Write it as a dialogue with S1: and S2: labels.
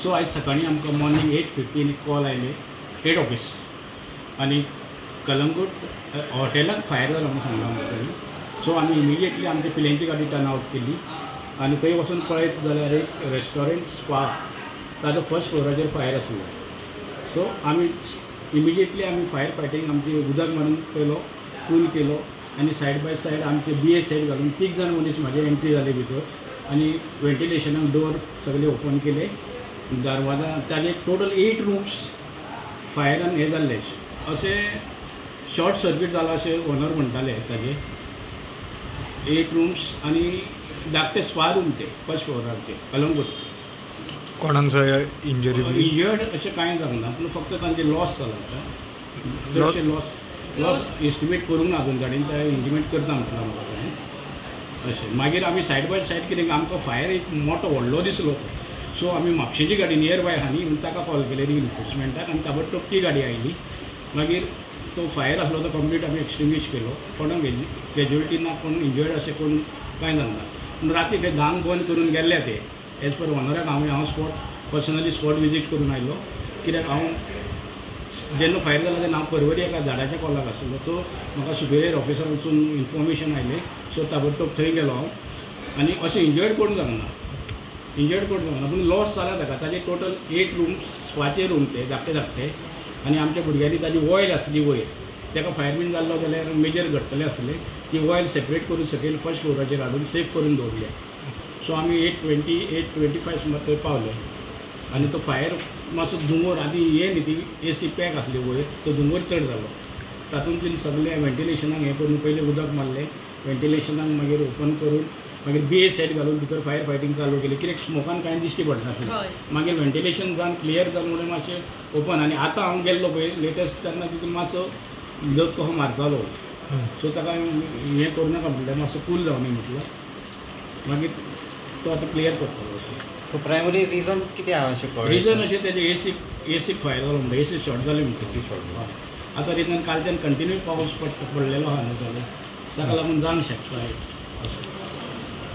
S1: So आयज सकाळीं आमकां मॉर्निंग 8:15 कॉल आयले हेड ऑफिस आनी कलंगूट हॉटेलाक फायर जाला म्हणून सांगलां आमकां. सो आमी इमिजिएटली आमच्या पिलेंची गाडी टर्न आवट केली आनी थंय वचून पळयत जाल्यार एक रेस्टॉरंट स्पा, ताजो फर्स्ट फ्लोराचेर फायर आसलो. सो आमी इमिजिएटली आमी फायर फायटींग आमची उदक मारून पयलो कूल केलो आनी सायड बाय सायड आमचे बी ए सेट घालून तीग जाण मनीस म्हाजे एंट्री जाले भितर आनी वेंटिलेशनाक डोर सगळे ओपन केले, दरवाजा. ताजे टोटल एट रूम्स फायरान हे जाल्ले. अशें शॉर्ट सर्कीट जाला अशें ओनर म्हणटाले. ताजे एट रूम्स आनी धाकटे स्पा रूम ते फर्स्ट फ्लोरार, ते कलंगूट.
S2: कोणाक इंजरी बी?
S1: इंजर्ड अशें कांय जावंक ना, पूण फक्त तांचे लॉस जाला आतां चडशे. लॉस लॉस एस्टिमेट करूंक ना अजून. गाडयेन ते एस्टिमेट करता म्हटलां म्हाका ताणें अशें. मागीर आमी सायड बाय सायड कितें, आमकां फायर एक मोटो व्हडलो दिसलो. सो आमी म्हापशेची गाडी नियर बाय आहा न्ही म्हणून ताका कॉल केले रिइन्फोर्समेंटाक आनी ताबडतोब ती गाडी आयली. मागीर तो फायर आसलो तो कंप्लीट आमी एक्सटिंग्विश केलो. कोणाक कॅज्युअलिटी ना, कोण इंजर्ड अशें कोण कांय जालें ना. पूण राती खंय 10क बंद करून गेल्ले ते एज पर ओनराक. हांव स्पॉट पर्सनली स्पॉट विजीट करून आयलो, कित्याक हांव जेन्ना फायर जाला तेन्ना हांव परवरी एका झाडाच्या कॉलाक आसलो. सो म्हाका सुपिरियर ऑफिसर वचून इन्फॉर्मेशन आयलें. सो ताबडतोब थंय गेलो हांव आनी अशें इंजर्ड कोण जावंक ना, इंजर्ड कोण जावंक ना, पूण लॉस जाला ताका. ताजे टोटल एट रूम्स, स्पाचे रूम ते धाकटे धाकटे आनी आमच्या भुरग्यांनी ताजी ऑयल आसली वयर, ताका फायर बीन जाल्लो जाल्यार मेजर घडटलें आसलें. ती ऑयल सेपरेट करून सकयल फर्स्ट फ्लोराचेर हाडून सेफ करून दवरल्या. सो आमी 8:20, 8:25 सुमार थंय पावले आनी तो फायर मातसो धुंवोर आदी हे न्ही, ती एसी पॅक आसली वयर, तो धुंवोर चड जालो. तातूंत सगळें व्हेंटिलेशनाक हें करून पयलीं उदक मारलें व्हेंटिलेशनाक, मागीर ओपन करून मागीर बी ए सेट घालून भितर फायर फायटींग चालू केली, कित्याक स्मोकान कांय दिश्टी पडनासलें. मागीर व्हेंटिलेशन जावन क्लियर जालें म्हणून मातशें ओपन. आनी आतां हांव गेल्लो पळय लेटस्ट तेन्ना तितून मातसो जग कसो मारतालो. सो ताका हें करूं नाका म्हटलें, मातसो कूल जावनी म्हटलं. मागीर तो आतां क्लियर करतलो अशें.
S3: सो प्रायमरी रिजन कितें आहा अशें कळ्ळें?
S1: रिजन अशें तेजें एसीक फायर जालो म्हणटा, एसी शॉर्ट जाली म्हणटा.
S3: AC short.
S1: हय, आतां रिजन कालच्यान कंटिन्यू पावस पडलेलो आहा न्हू चालू, ताका लागून जावंक शकता अशें.